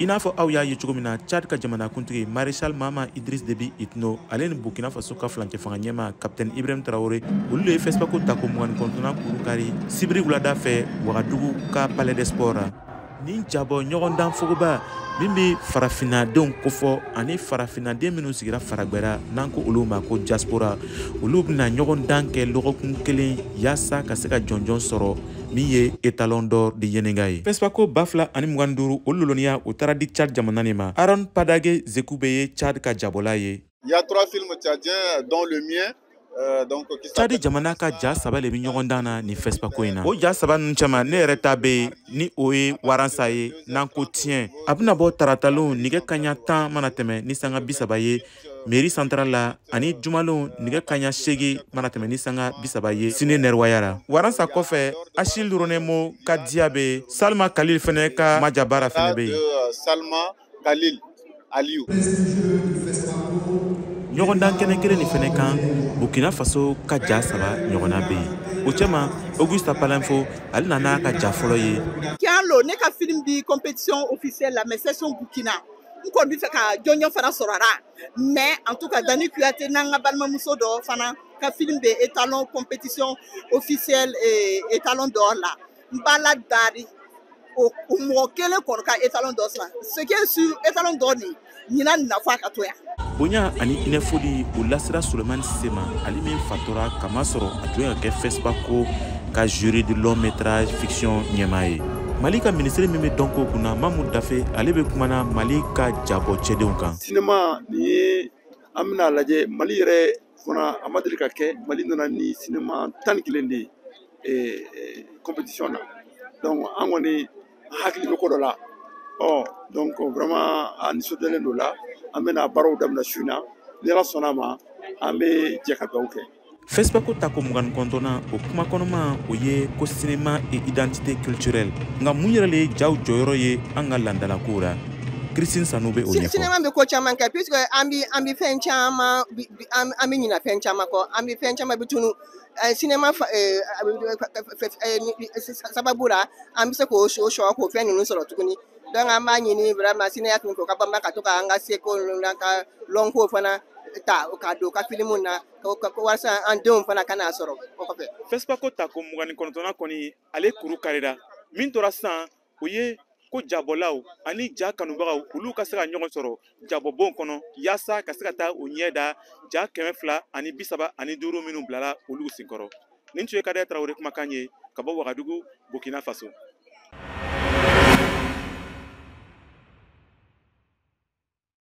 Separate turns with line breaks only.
I n'a fɔ aw y'a ye cogo min na, Tchad ka jamanakuntigi Maréchal Mahamat Idriss Déby Itno, ale ni Burkina Faso ka furancɛ fanga ɲɛmaa Capitaine Ibrahim Traoré, olu de ye FESPACO tako 29nan kuru kari sibiri wulada fɛ Wagadugu ka Palais des Sports la. Nin jabɔ ɲɔgɔndan fogoba min bɛ farafinnadenw kofɔ ani farafinnaden minnu sigira faragbɛra, n'an ko olu ma ko diaspora, olu bɛna ɲɔgɔndan kɛ lɔgɔkun kelen yaasa ka se ka jɔnjɔn sɔrɔ min ye Étalon d'or de Yennenga ye. FESPACO 2025, o loloniya o taara di Tchad jamana nin ma. Aaron Padage Zekube ye Tchad ka jabɔla ye.
Il y a trois films tchadiens, dont le mien. Donc,
Tchad jamana ka ja saba le bɛ ɲɔgɔn dan na nin FESPACO in na. O ja saba ninnu cɛma, ne yɛrɛ ta bɛ yen, ni o ye Waransa ye, n'an ko tiɲɛ. A bɛna bɔ taratalon nɛgɛ kaɲa 10 mana tɛmɛ ni sanga 30 ye mairie centrale la, ani jumalon nɛgɛ kaɲa 8 mana tɛmɛ ni sanga 30 ye Ciné Nerwaya la. Waransa kɔfɛ, Achille Ronemo ka diya bɛ yen, Salma Khalil fɛnɛ ka Majabara fɛnɛ bɛ yen.
Salma Khalil Aliou.
Ɲɔgɔndan kɛnɛ kelen nin fɛnɛ kan, Burkina Faso ka ja saba ɲɔgɔnna bɛ yen. O cɛma, Auguste Palenfo, ale nana ka ja fɔlɔ ye.
Tiɲɛ, ne ka film bi compétition officielle la, mais section Burkina, n kɔni bɛ fɛ ka jɔnjɔn fana sɔrɔ a la. Mais en tout cas, Dani Kuyate n'an ka balimamuso dɔ fana ka film bɛ étalon compétition officielle Étalon d'or la. N b'a la dari o mɔgɔ kelen kɔni ka Étalon d'or sɔrɔ. Ce qui est sûr, Étalon d'or nin ɲinan nin na fɔ a ka to yan.
Bonya ani hinɛfoli o lasera Sulemani Sise ma, ale min fatora kamasɔrɔ a tun ka kɛ FESPACO ka jury de long métrage fiction ɲɛmaa ye. Mali ka minisiri min bɛ dɔnko kunna, Mamu Dafe, ale bɛ kumana Mali ka jabɔ cɛdenw kan.
Sinema nin ye, an bɛna lajɛ Mali yɛrɛ fana, a ma deli ka kɛ. Mali nana ni sinema 11 de ye compétition na. Donc an kɔni hakili bɛ ko dɔ la. Ɔ donc vraiment, a nisɔndiyalen don la. An bɛna baaraw daminɛ su in na, ni Ala sɔnna a ma, an bɛ jɛ ka dugawu kɛ.
FESPACO tako 29nan, o kuma kɔnɔma o ye ko cinéma et identité culturelle. Nka mun yɛrɛ le ye jaw jɔyɔrɔ ye an ka landalakow la? Christine Sanu bɛ o ɲɛfɔ.
Cinéma bɛ ko caman kɛ, puisque an bi fɛn caman, an bɛ ɲina fɛn caman kɔ, an bɛ fɛn caman bi tunu cinéma sababu la, an bɛ se k'o sɔrɔ k'o fɛn ninnu sɔrɔ tuguni. Donc an b'a ɲini vraiment cinéaste ninnu fɛ, u ka banba ka to k'an ka seko n'an ka lɔnko fana ta ka don u ka filimu na, walasa an denw fana ka n'a sɔrɔ o kɔfɛ.
FESPACO tako 29nan kɔni, ale kuru karira. Min tora sisan, o ye ko jabɔlaw ani ja kanubagaw, olu ka se ka ɲɔgɔn sɔrɔ jabɔbon kɔnɔ yaasa ka se ka taa o ɲɛ da ja 235 minnu bilala olu senkɔrɔ. Nin tun ye Kadɛ Tarawele kumakan ye ka bɔ Wagadugu, Burkina Faso.